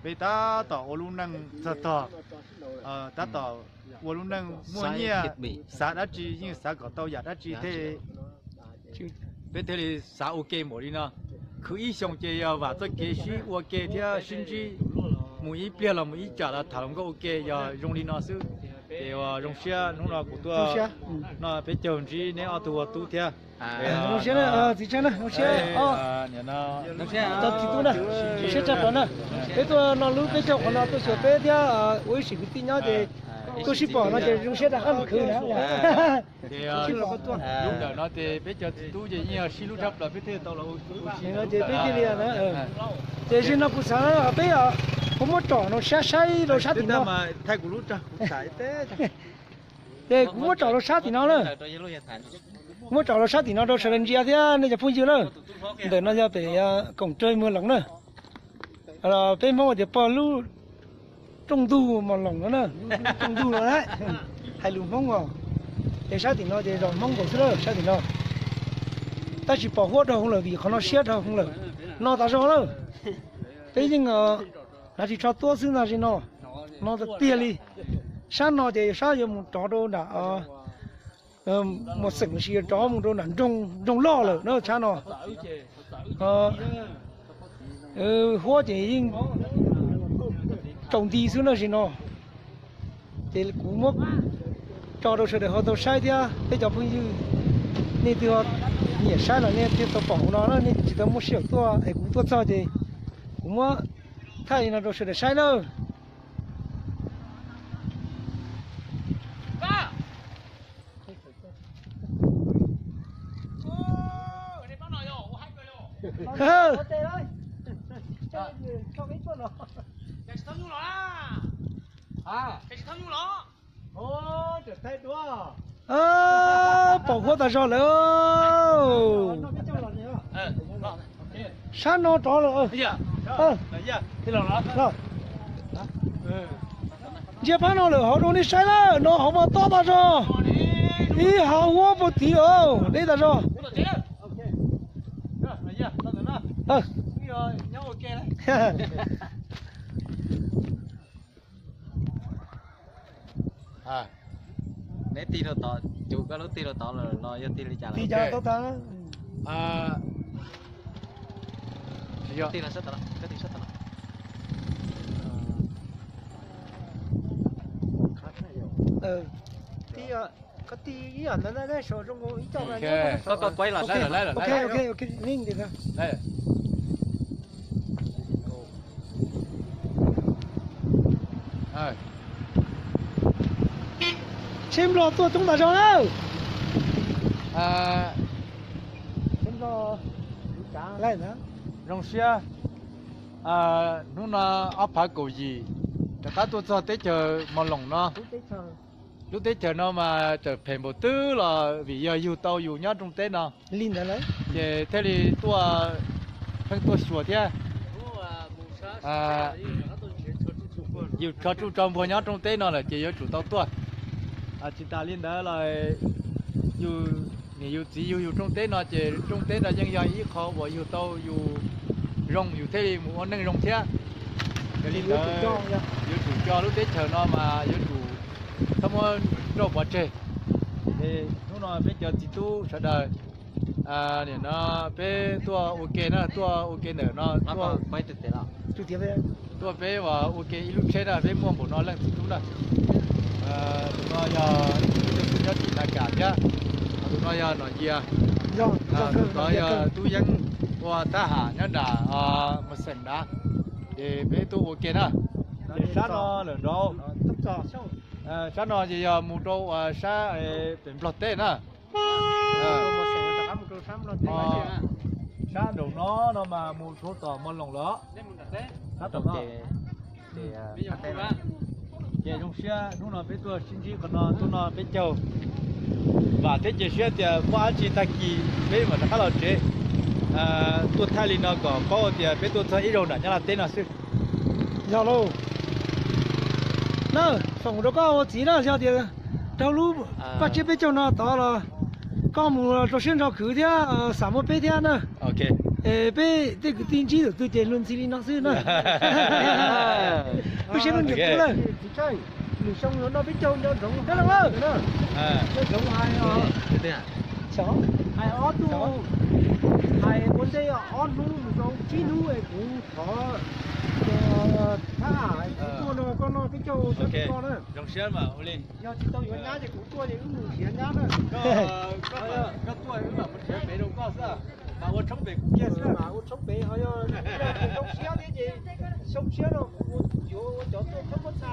Peb tab tom ua lub neej txog tog, tab tom ua lub neej muaj nyiaj, xav dab tsi yeej xav kom tau yam dab tsi thiaj, peb thiaj li xav ua ke npaum li no. Khwv ib xyoos ces yog vam txoj kev sib ua ke thiab sib ntsib, mus ib pliag los mus ib tsam los tham hluas nkauj ua ke, yog zoo li no xwb. Ces zoo siab hnub no kuv tuaj no peb caug ntsib neb ob tug ua tub thiab. Zoo siab na, txiv Tsheej na, zoo siab. Txiv tub na, zoo siab tshaj plaws na. Peb tuaj no lub peb caug qhov no tuaj xyuas peb thiab ua ib sim kwv tij nyob ces tuaj sib pom no ces zoo siab rov qab mus khwv na. Ces lub ntawm no ces peb cov txiv tub ces yeej yog sib hlub tshaj plaws peb thiaj tau los ua si no ces peb thiaj li na. Ces zaum no kuv xav peb kuv muab tsom no sab saib rau sab tim no. Ces kuv muab tsom rau sab tim no na. Kuv muab tsom rau sab tim no rau sawv daws ntsia thiab nej cov phooj ywg na. Ntawm no yog pem koom rawg Muag Loos na. Peb Hmoob tias pog lub rooj ntug Mos Loos no na, rooj ntug no na, hais lus Hmoob os. Ces sab tim no ces zos Hmoob nkaus xwb lawm sab tim no. Tab sis pom huab dhau hwv lawm vim qhov no siab dhau hwv lawm, no tas zog lawm. Peb yeej hnav tsis tshua tuab xwb ntag no, no tiag tiag li. Sab no ces sab yuav mus rov rau nram Muas Xeem los sis yuav rov mus rau nram nroog loj lawm na sab no. Huab ces yeej tsaus nti xwb na sim no. Ces kuv muab tso rau sawv daws ho tau saib thiab peb cov phooj ywg nej twg nyiam saib los nej thiaj tau pom no na, nej tsis tau muaj sij hawm tuaj es kuv tuaj txog ces kuv muab thaij li no rau sawv daws saib na. Pom huab tas zog lawm. Sab no rov lawm. Ntsia phab no lawm hauv rau nej saib lawm, no hauv mas tob tas zog. Ib hav huab puag tid os, deb tas zog. Neb tig rau tod, cov koj lub tig rau tod los yog tig li cas? Tig cas tau tag. Tig los sab tod, koj tig sab tod. Koj tig ib yam ntawd na, saum zoo ib co. Koj, koj kuaib los saib, lawm, lawm, lawm. Tsheb Nplog tuaj coob tas zog na. Zoo siab, hnub no ob phav kaum yim rov qab tuaj txog teb chaws Mos Loos no. Lub teb chaws no mas txawm phem npaum twg los vim yog yug tau yus nyob rooj teb no, ces thiaj li tuaj, pheej tuaj xyuas thiab. Yus tso tsuj tso npuag nyob rooj teb no lawm ces yuav tsum tau tuaj. Tsis tas li ntawd los yus niam yus txiv yug yus rooj teb no ces rooj teb no yeej yog ib qho uas yug tau yus zoo yus thiaj li mus ua neej zoo thiab. Yog li ntawd yuav tsum coj lub teb chaws no mas yuav tsum txhob muab roj pov tseg. Hnub no peb cov txiv tub sawv daws, nim no peb tuaj ua ke na, tuaj ua ke ntawm no, tuaj peb ua ke ib lub tsheb na, peb muaj npaum no leej txiv tub na. Tus no yog nyob tim Na Kam thiab, tus no yog Nom Yias, tus tod yog Tub Yeeb, ua thab ham nyob nram Mos Xeem nrad. Ces peb tuaj ua ke na. Ces sab no lawm nraud, sab no ces yog mus rau sab pem Nplog teb na. Sab nraum no no mas mus rau tom Mos Loos lawm. Sab tom no. Ces zoo siab hnub no peb tuaj sib ntsib qhov no, hnub no peb caug. Vam thiab cia siab tias muaj dab tsi tag kis peb mam rov qab los tsev. Tuaj thaij li no kom paub tias peb tuaj txog ib zaug nram Nyab Laj teb no xwb. Yog lauj. Na, foom rau koj ua txiv na, yog tias dhau lub paj tsiab peb caug no tod los koj mus rau siab ntso khwv thiab, xam muaj peb thiab na. Ok. Peb tej kwv tij ntsib thaum twg ces luag ntxhi li no xwb na. Peb siab lub ntiag tub lawm. Nws xyoo los noj peb caug nco ntsoov, nco ntsoov lawm. Nco ntsoov hais, hais ob tug, hais ua ntej ob hnub mus rau tsib hnub es kuv thov thab ham kuv tuaj no koj noj peb caug cov koj na. Yog tsis tau yuav nyab ces kuv tuaj ces wb mus nrhiav nyab na. Koj tuaj wb mam mus nrhiav pem rau koj xwb, mas ua tshoob pem kuv kiag xwb, mas ua tshoob pem ho yog zoo siab thiab ces xyoo tshiab no kuv yuav ua cov tuaj thoob pob txha.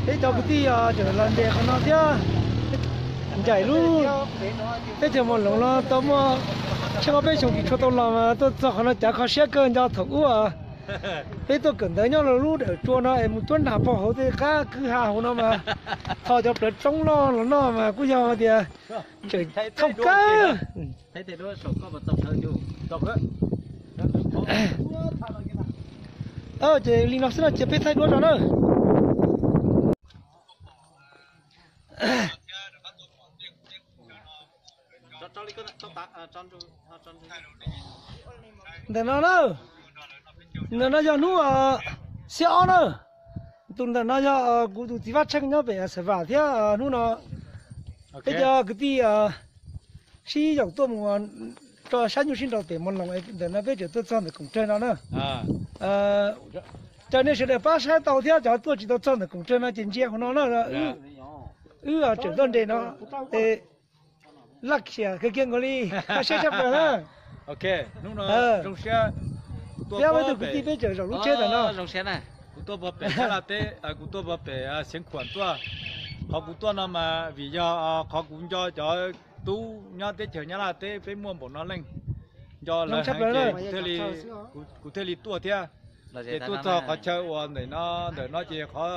Peb cov kwv tij tseem los nres qhov no thiab. Ncaim lub teb chaws Mos Loos no tau muaj tsheej ob peb xyoos tsis tshua tau los mas tuaj txog qhov no cav kho siab kawg nco thaum ub. Peb tuaj kawm ntawv nyob rau lub dawm tsua no es mus cuab nag pog hauv tej qab kwj ha hauv no mas tho cov plawv tsoob loj los noj mas kuj yog tias tseem thooj kawg. Ces li no xwb no cia peb thaij duab tso na. Ntawm no na, ntawm no yog hnub xiab ob na. Tus ntawm no yog kuv tus txiv Vaj Tsheej nyob pem Xav Vam thiab hnub no peb cov kwv tij sib yaum tuaj mus rau sab nyuj sib nraus pem Mos Loos, ntawm no peb tseem tuaj txog ntawm koom rawg no na. Caw nej sawv daws pab saib tau thiab, cov tuaj tsis tau txog ntawm koom rawg no ces ntsia hauv no na. Wb tseem tuaj nres no, laj khiam kawg kiag nkaus li, kho siab tshaj plaws na. Peb ob peb tug kwv tij peb tseem zaum lub tsheb ntawm no. Kuv tuaj pem Nyab Laj teb, kuv tuaj pem Xeev Khuam tuaj. Qhov kuv tuaj no mas vim yog qhov kuv nco cov tub nyob teb chaws Nyab Laj teb peb muaj npaum no leej, nco lawv heev ces kuv thiaj li tuaj thiab. Ces tuaj txog qhov chaw uas ntawm no, ntawm no ces qhov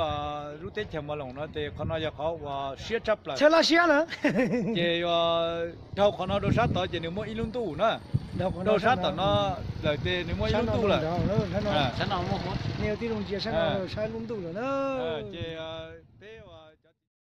lub teb chaws Mos Loos no ces qhov no yog qhov uas siab tshaj plaws, chaw laj siab na. Ces dhau qhov no rau sab tod ces nws muaj ib lub ntuj na. Dhau sab tom no lawm ces nws muaj ib lub ntuj lawm. Ces